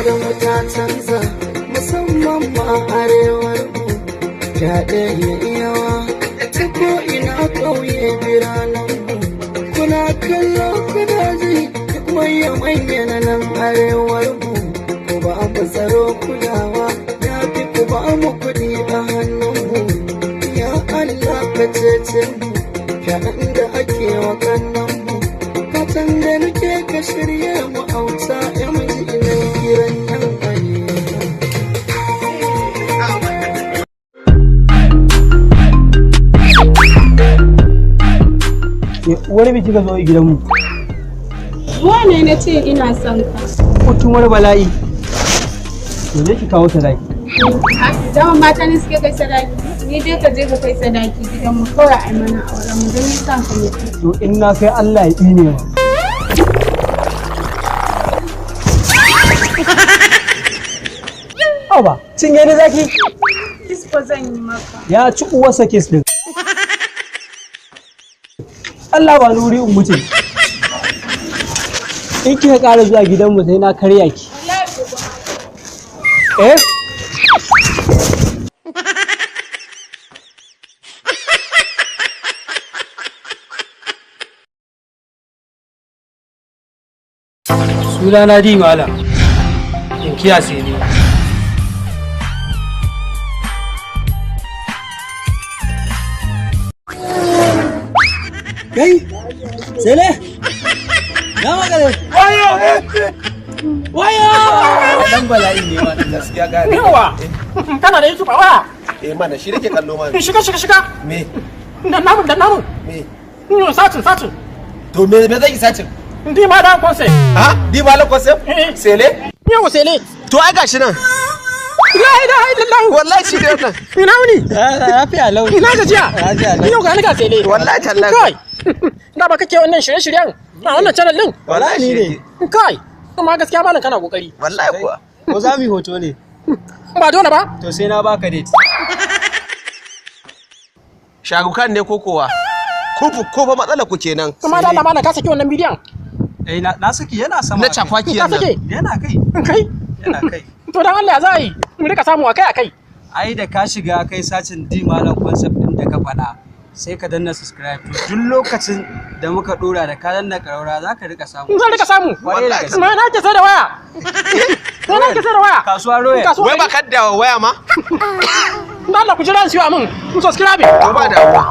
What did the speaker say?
Al'adar mu ta canza, musamman ma arewar mu. Fyaɗe ya yawa ta ko ina, ƙauye, biranen mu. Kuna kallo, kuna ji, duk manya manya na nan arewar mu. Ku ba mu tsaro, kulawa, ya fi ku ba mu kuɗi a hannun mu. Ya Allah, ka cece mu fyaɗen da ake wa kannan mu. Fatan da nake, ka shirye mu. Auta MG na kiran yan arewa. Wani biki ka zo gidanmu? Zuwa ne na ce ina son ka. Kutun wani bala'i. To, je ki kawo sadaki. Dama mata ne suke kai sadaki. Ni dai ka je ka kai sadaki gidanmu kawai, a mana auren mu, don ni son ka ne. To, in na kai, Allah ya tsine ma. Haba, cinye ni zaki? Kiss ko zan yi maka. Ya ci uwarsa kiss din. Allah, ba ni wuri in wuce. In kika ƙara zuwa gidanmu, sai na karya ki. Wallahi gobe ma. Eh? Sunana Di Malam. In kiyase ne. Kai, Sele, na makale. Wayo! Wayo! Dan bala'i ne wannan. Gaskiya gane. Yawa, kana da YouTube a waya? Eh mana, shi nake kallo mana. Shiga, shiga, shiga. Me? Dan namun, dan namun. Me? Sacin, sacin. To, me zai yi sacin? Ndi ma dan concept. Ha, di malam concept? Eh. Sele. Yawa, sele. To, ai gashi nan. La ilaha illallah. Wallahi shi ne wannan. Ina wuni? Lafiya lau. Ina gajiya? Lafiya lau. Yau ga ni ga sele. Wallahi tallahi. Kai. Da ba kake wannan shirye-shiryen a wannan channel din? Wallahi Ni shi ne. ne. Kai. Amma gaskiya malam, kana kokari. Wallahi kuwa. Ko za mu yi hoto ne? Ba dole ba. To, sai na baka date. Shagukan ne ko kowa ko ko fa matsalar ku kenan. Amma da Allah malam, ka saki wannan bidiyon? Eh, na saki, yana sama. Na cafakiyar Ka nan. sake? Yana kai. Kai. Yana kai. To, dan Allah za a yi mu rika samu akai akai. Ai da ka shiga kai sacin Di Malam Concept din da ka faɗa, sai ka danna subscribe. To, duk lokacin da muka dora, da ka danna ƙararrawa, za ka rika samu. Zan rika samu. Kwarai da gaske. Na na ke sai da waya. Na ke sai da waya. Kasuwa Royal. Kasuwa. Wai ba kadda waya ma. Dan Allah ku jira in siyo min. Ku subscribe. To, ba damuwa.